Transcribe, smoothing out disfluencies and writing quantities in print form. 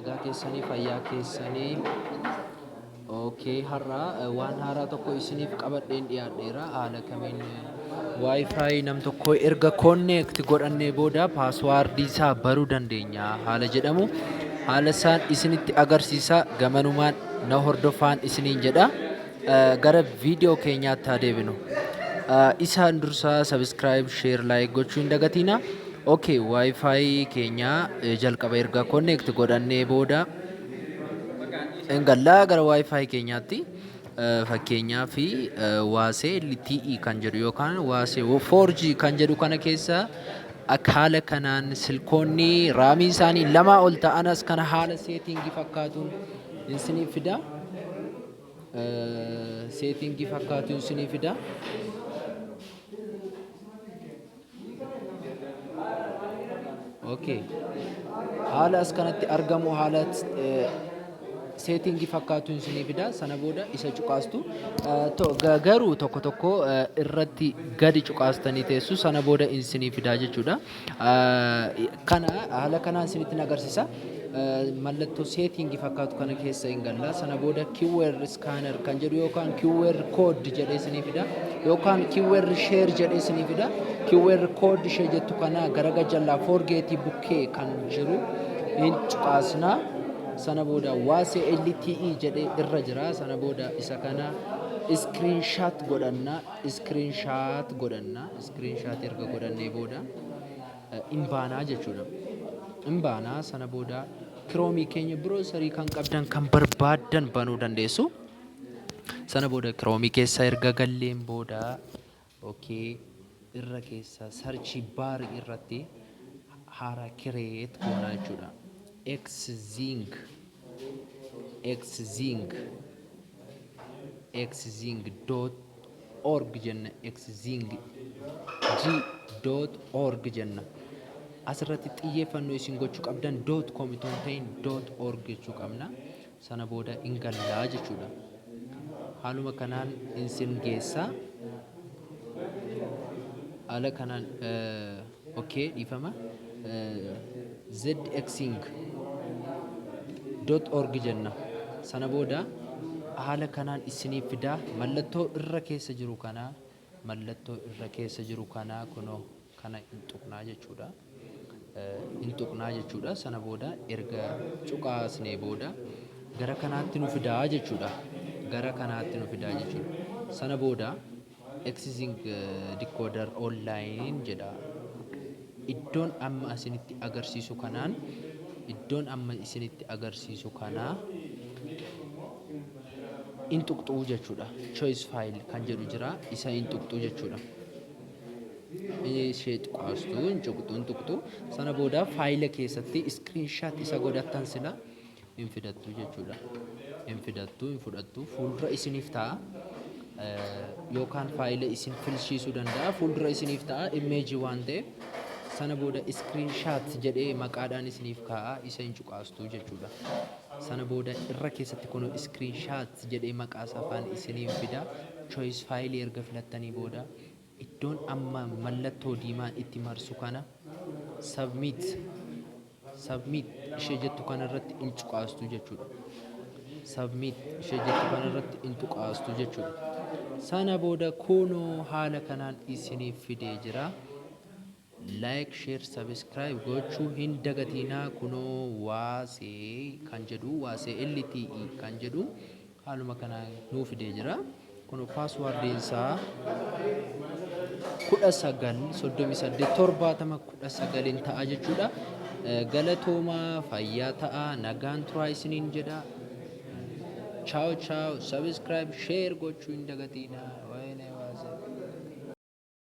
Nagaa keessanii, fayyaa keessanii. Okay, har'a waan haaraa tokko isiniif qabadheen dhiyaadheera. Haala kamiin Wi-Fi nam tokko erga connect godhannee booda paaswaardii isaa baruu dandeenya haala jedhamu haala isaan isinitti agarsiisa. Gamanumaan na hordofaan isiniin jedha. Gara viidiyoo keenyaatti haa deebinu. Isaan dursaa subscribe, share, like gochuu hin dagatiina. Okay, Wi-Fi keenya jalqaba erga connect godhannee booda hin gallaa gara Wi-Fi keenyaatti. Fakkeenyaaf waasee LTE kan jedhu yookaan waasee 4G kan jedhu kana keessa akka haala kanaan silkoonni raamii isaanii lamaa ol ta'an as kana haala seetiingii fakkaatuun isiniif fida. Seetiingii fakkaatuun isinii fida. Okay. Haala as kanatti argamu haala seetiingii fakkaatuun isinii fida. Sana booda isa cuqaastu. Garuu tokko tokko irratti gadi cuqaastanii teessu. Sana booda isinii fida jechuudha. Kana haala kanaan isinitti agarsiisa. Mallattoo seetiingii fakkaatu kana keessa hin galla. Sana booda QR scanner kan jedhu yookaan QR code jedhee isinii fida. Yookaan QR share jedhee isinii fida. QR code ishee jettu kana gara gajjallaa forgeetii bukkee kan jiru hin cuqaasna. Sana booda waasee LTE jedhee irra jira. Sana booda isa kana screenshot godhanna. Screenshot godhanna. Screenshot erga godhannee booda in baanaa jechuudha. In baanaa, sana booda Chrome keenya browserii kan qabdan kan barbaaddan banuu dandeessu. Sana booda Chrome keessa erga galleen booda, okay, irra keessa search bar irratti haaraa create goonaa jechuudha. Xzing Xzing xzing.org jenna, xzing g.org jenna. Asirratti xiyyeeffannoo isin gochuu qabdan .com itoo hin ta'in .org jechuu qabna. Sana booda in gallaa jechuudha. Haaluma kanaan isin geessa. Haala kanaan, okay, dhiifama, zxing.org jenna. Sana booda haala kanaan isiniif fidaa. Mallattoo irra keessa jiru kana, mallattoo irra keessa jiru kana, kunoo kana hin tuqnaa jechuudha. Hin tuqnaa jechuudha. Sana booda erga cuqaasnee booda gara kanaatti nu fidaa jechuudha. Gara kanaatti nu fidaa jechuudha. Sana booda Xzing decoder online jedha. Iddoon amma isinitti agarsiisu kanaan, iddoon amma isinitti agarsiisu kanaa in tuqxuu jechuudha. Choice file kan jedhu jira, isa in tuqxuu jechuudha. Ishee tuqaastu, hin tuqxu, hin tuqxu. Sana booda faayila keessatti screenshot isa godhattan sila hin fidattu jechuudha. Hin fidattu, hin fudhattu, fuuldura isiniif ta'a. Yookaan faayila isin filchiisuu danda'a. Fuuldura isiniif ta'a imeejii waan ta'eef. Sana booda screenshot jedhee maqaadhaan isiniif kaa'a, isa hin cuqaastu jechuudha. Sana booda irra keessatti kun screenshot jedhee maqaa safaan isiniif fida. Choice faayilii erga filattanii booda iddoon amma mallattoo diimaan itti marsu kana submit ishee jettu kanarratti hin cuqaastu jechuudha. Submit ishee jettu kanarratti hin tuqaastu jechuudha. Sana booda kunoo haala kanaan isiniif fidee jira. Like, share, subscribe gochuu hin dagatinaa. Kunoo waasee kan jedhu, waasee LTE kan jedhu haaluma kanaan nuu fidee jira. Kunoo paaswaardiin isaa 19387019n ta'a jechuudha. Galatoomaa, fayyaa ta'a, nagaan turaa isiniin jedha. Ciao ciao, subscribe, share gochuu hin dagatinaa.